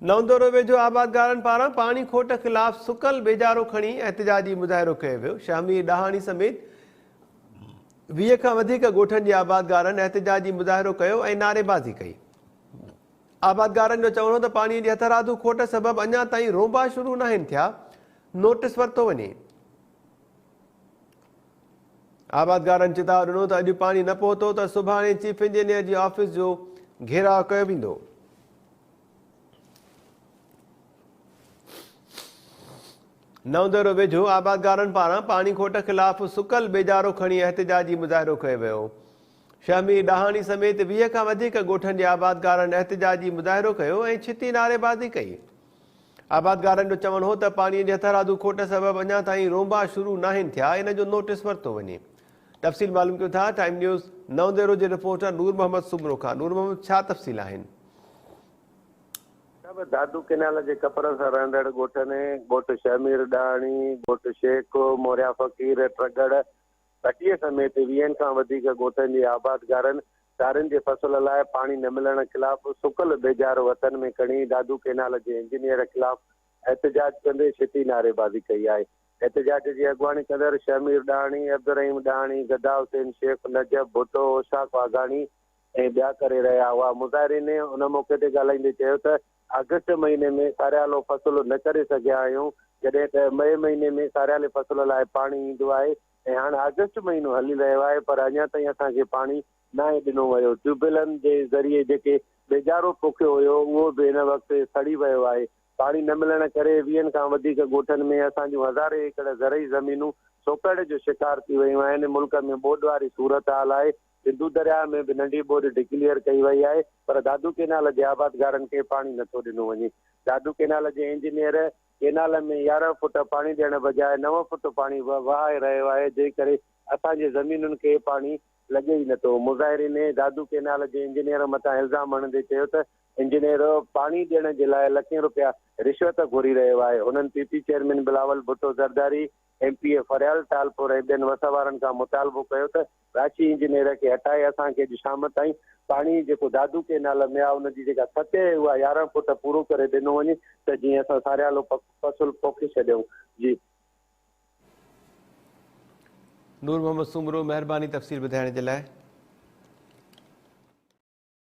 نئون ديرو ويجهو آبادگارن پاران پاڻي کوٽ خلاف سڪل ٻيجارو کڻي احتجاجي مظاهرو ڪيو ويو. شهمير ڏاهاڻي سميت 20 کان وڌيڪ ڳوٺن جي آبادگارن احتجاجي مظاهرو ڪيو ۽ نعريبازي ڪئي. آبادگارن جو چوڻ هو ته پاڻي جي هٿرادو کوٽ سبب اڃا تائين رونبا شروع ناهن ٿيا، نوٽيس ورتو وڃي. آبادگارن چتاء ڏنو ته اڄ پاڻي نه پهتو ته سڀاڻي چيف انجنيئر جي آفيس جو گهيراء ڪيو ويندو. نئون ديرو ويجهو آبادگارن پاران پاڻي کوٽ خلاف سڪل ٻيجارو کڻي احتجاجي مظاهرو ڪيو ويو. شهمير ڏاهاڻي سميت 20 کان وڌيڪ ڳوٺن جي آبادگارن احتجاجي مظاهرو ڪيو ۽ ڇتي نعريبازي ڪئي. آبادگارن جو چوڻ هو ته پاڻي جي هٿرادو کوٽ سبب اڃا تائين رونبا شروع ناهن ٿيا، ان جو نوٽيس ورتو وڃي. تفصيل معلوم ڪيون ٿا ٽائيم نيوز نئون ديرو جي رپورٽر نور محمد سومرو کان. نور محمد، ڇا تفصيل آهن؟ سڀ دادو ڪئنال جي ڪپرن سان رهندڙ ڳوٺن، ڳوٺ شهمير ڏاهاڻي، ڳوٺ شيخ، موريا فقير، ٽڳڙ، ڀٽيء سميت ويهن کان وڌيڪ ڳوٺن جي آبادگارن سارين جي فصل لاء پاڻي نه ملڻ خلاف سڪل ٻيجارو هٿن ۾ کڻي دادو ڪئنال جي انجنيئر خلاف احتجاج ڪندي ڇتي نعريبازي ڪئي آهي. احتجاج جي اڳواڻي ڪندڙ شهمير ڏاهاڻي، عبدالرحيم ڏاهاڻي، گدا حسين شيخ، نجف ڀٽو، اوشاق واگهاڻي، ۽ ٻيا ڪري رهيا هئا. مظاهرين ان موقعي تي ڳالهائيندي چيو ته آگسٽ مهيني ۾ ساريالو فصل نه ڪري سگهيا آهيون، جڏهن ته مئي مهيني ۾ ساريالي فصل لاء پاڻي ايندو آهي ۽ هاڻ آگسٽ مهينو هلي رهيو آهي پر اڃا تائين اسان کي پاڻي ناهي ڏنو ويو، ٽيوب ويلن جي ذريعي جيڪي ٻيجارو پوکيو هيو اهو به هن وقت سڙي ويو آهي، پاڻي نه ملڻ ڪري ويهن کان وڌيڪ ڳوٺن ۾ اسان جون هزارين ايڪڙ زرعي زمينون سوڪهڙي جو شڪار ٿي ويون آهن، ملڪ ۾ ٻوڏ واري صورتحال آهي، سنڌو درياهه ۾ به ننڍي ٻوڏ ڊڪليئر ڪئي وئي آهي پر دادو ڪينال جي آبادگارن کي پاڻي نٿو ڏنو وڃي. دادو ڪينال جي انجنيئر ڪينال ۾ 11 فوٽ پاڻي ڏيڻ بجاء 9 فوٽ پاڻي وهائي رهيو آهي جنهن ڪري اسان جي زمينن کي پاڻي لڳي ئي نٿو. مظاهرين دادو ڪينال جي انجنيئر مٿان الزام هڻندي چيو ته انجنيئر پاڻي ڏيڻ جي لاء لکين روپيا رشوت گهري رهيو آهي. هنن P P chairman Bilawal Bhutto Zardari, M P A Faryal Talpur ۽ ٻين وس وارن کان مطالبو ڪيو ته راشي انجنيئر کي هٽائي اسان کي اڄ شام تائين پاڻي جيڪو دادو ڪينال ۾ آهي ان جي جيڪا سطح آهي اها 11 فوٽ پورو ڪري ڏنو وڃي ته جيئن اسان ساريالو فصل پوکي ڇڏيون جي. نور محمد سومرو مهرباني تفصيل ٻڌائڻ جي لاء.